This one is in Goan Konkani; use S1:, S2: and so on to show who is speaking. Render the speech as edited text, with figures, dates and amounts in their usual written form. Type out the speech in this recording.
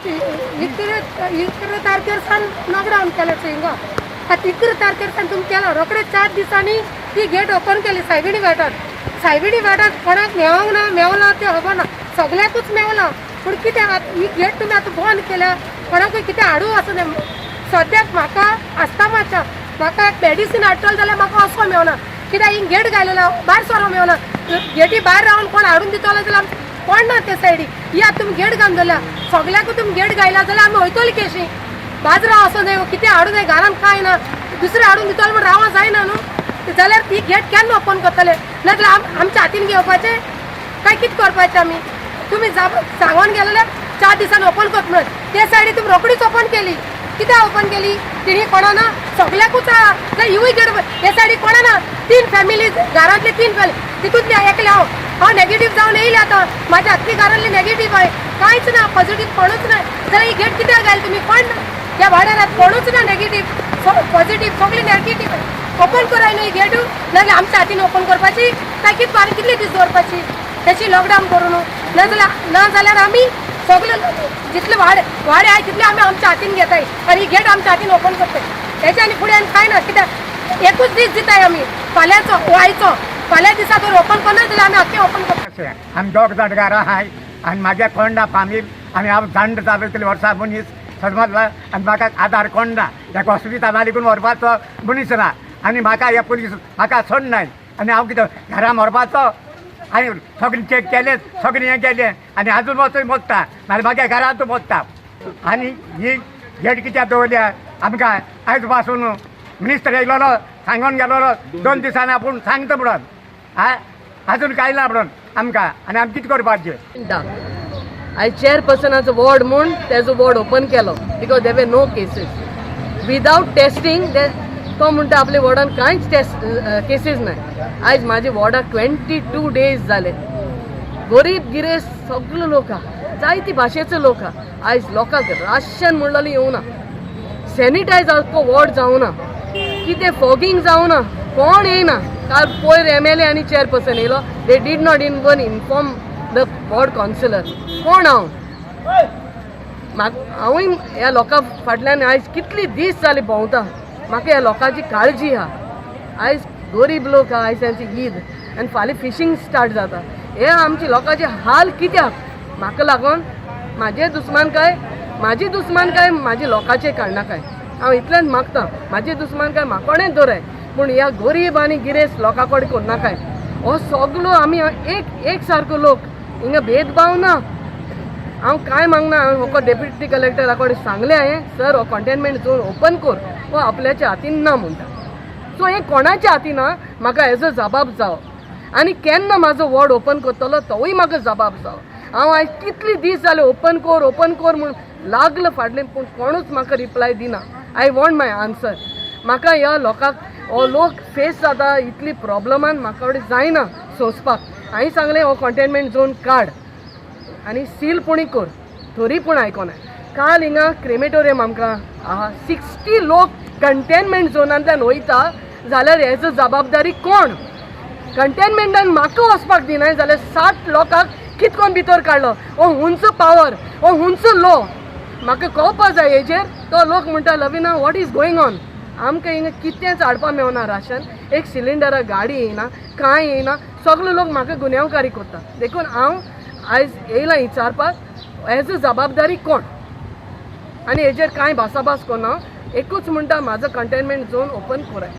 S1: 11 तारखेर सान लॉकडावन केलें हिंगा. आतां 11 तारखेर सान तुमी केलो, रोखडे 4 दिसांनी ती गेट ओपन केली सायबिणी घाटात. सायबिणी घाटात कोणाक मेवोंक ना, मेवला तें खबर ना, सगळ्याकूच मेवला. पूण कितें आतां ही गेट तुमी आतां बंद केल्या, कोणाकूय कितें हाडूं वचूं. सद्याक म्हाका आस्तामाच्या म्हाका एक मेडिसीन हाडटलो जाल्यार म्हाका वचो मेवना, कित्याक हिंग गेट घायलेलो, भायर सरो मेवना. गेटी भायर रावन कोण हाडून दितलो जाल्यार कोण ना ते सायडी. ही आतां तुमी गेट घालून दवरल्या, सगळ्याकूच तुमी गेट घायला जाल्यार आमी वयतली केशी बाजरा वचों जाय, कितें हाडूं जाय, घरान कांय ना, दुसरें हाडून दितलो म्हण रावा जायना न्हू. जाल्यार ती गेट केन्ना ओपन करतले? नाजाल्यार आमच्या हातीन घेवपाचें काय कितें करपाचें आमी? तुमी सांगोन गेलेले 4 दिसान ओपन करत म्हणून, ते सायडी तुमी रोखडीच ओपन केली. कित्याक ओपन केली? तिणी कोणा ना, सगळ्याकूच आहा जाल्यार हिवूय गेट हे सायडी कोणा ना. 3 फॅमिली, घरांतली 3 फॅमिली, तितूंतली एकले हांव, हांव नेगेटीव जावन येयले. आतां म्हाज्या आख्खी घरांतली नेगेटीव आहे, कांयच ना, पॉझिटीव कोणूच ना. जाल्यार ही गेट कित्याक घायली तुमी? कोण ना ह्या वाड्यार, कोणूच ना नेगेटीव पॉझिटीव, सगळी नेगेटीव. ओपन कराय न्हू ही गेट, नाजाल्यार आमच्या हातीन ओपन करपाची काय कितें? आनी कितले दीस दवरपाची तेची लॉकडावन करून? ना जाल्यार आमी सगळे जितले वाडे वाडे आहाय तितले आमी आमच्या हातीन घेताय आनी ही गेट आमच्या हातीन ओपन करताय. तेच्या आनी फुडें आनी कांय ना, कित्याक एकूच दीस दिताय आमी, फाल्यांचो आयचो. फाल्यां दिसा जर ओपन करना जाल्यार आमी आख्खें ओपन करता.
S2: आमी दोग जाण घरा आहाय आनी म्हागे कोण ना फामील आनी हांव जाणटो जालो, इतले वर्सां मनीस समजला. आनी म्हाका आदार कोण ना, एका हॉस्पिटला लेगून व्हरपाचो मनीस ना. आनी म्हाका हे पुलीस म्हाका सोडनाय आनी हांव कितें घरा मरपाचो? आनी सगळें चॅक केलें, सगळें हें केलें आनी आजून वचून मोडटा, नाल्यार म्हागे घरांत मोडटा. आनी ही गेट कित्याक दवरल्या आमकां? आयज पासून मिनिस्टर येयलेलो, सांगून गेलोलो 2 दिसांनी आपूण सांगता म्हणून. आ अजून कांय ना म्हणून आमकां. आनी आमी कितें करपाचें?
S3: आयज चेअरपर्सनाचो वॉर्ड म्हूण तेजो वॉर्ड ओपन केलो because there were no cases without testing. तो म्हणटा आपल्या वॉर्डान कांयच टेस्ट केसीस नाय. आयज म्हाज्या वॉर्डाक 22 डेज जाले. गरीब गिरेस्त सगळे लोक आहा, जायती भाशेचे लोक आहा. आयज लोकांक राशन म्हणलेलें येवना, सॅनिटायज आख्खो वॉर्ड जावना, कितें फॉगींग जावना, कोण येयना. काल पयर एमएलए आनी चेअरपर्सन येयलो, they did not even inform the ward councillor. कोण हांव? म्हाका हांवूय ह्या लोकां फाटल्यान आयज कितले दीस जाले भोंवता. म्हाका ह्या लोकांची काळजी आहा. आयज गरीब लोक आहा, आयज तांची ईद आनी फाल्यां फिशींग स्टार्ट जाता. हे आमचे लोकांचे हाल कित्याक? म्हाका लागून म्हाजे दुस्मान काय, म्हाजी दुस्मान काय, म्हाजे लोकांचे काडनाकाय. हांव इतलेंच मागता, म्हाजी दुस्मान काय म्हाकोणेच दवराय, पूण ह्या गरीब आनी गिरेस्त लोकां कडेन करनाकाय. हो सगलो आमी एक एक सारको लोक, हिंगा भेदभाव ना. हांव कांय मागना. हांव हो डेप्युटी कलेक्टरा कडेन सांगलें हांवें, सर, हो कंटेनमेंट झोन ओपन कर. हो आपल्याच्या हातीन ना म्हणटा. सो हें कोणाच्या हातीन ना? म्हाका हेजो जबाब जावो आनी केन्ना म्हाजो वॉर्ड ओपन करतलो तोवूय म्हाका जबाब जावो. हांव आयज कितले दीस जाले ओपन कर, ओपन कर म्हूण लागलो फाटल्यान, पूण कोणूच म्हाका रिप्लाय दिना. I want my answer. म्हाका ह्या लोकांक, हो लोक फेस जाता इतली प्रॉब्लमान, म्हाका कडेन जायना सोंसपाक. हांवें सांगलें, हो कंटेनमेंट झोन काड आनी सील पुणी कर, तरी पूण आयकोना. काल हिंगा क्रेमेटोरियम आमकां आहा, 60 लोक कंटेनमेंट झोनांतल्यान वयता जाल्यार हेजो जबाबदारी कोण? कंटेनमेंटान म्हाका वचपाक दिनाय जाल्यार 60 लोकांक कितकोन भितर काडलो? हो हुंचो पावर, हो हुंचो लो, म्हाका कळपा जाय हेजेर. तो लोक म्हणटा, Lavina, what is going on? आमकां हिंगा कितेंच हाडपा मेवना राशन, एक सिलिंडरा गाडी येयना, कांय येयना. सगळे लोक म्हाका गुन्यांवकारी करता. देखून हांव आयज येयलां विचारपाक, हेजो जबाबदारी कोण? आनी हेजेर कांय भासाभास करना. एकूच म्हणटा, म्हाजो कंटेनमेंट झोन ओपन कराय.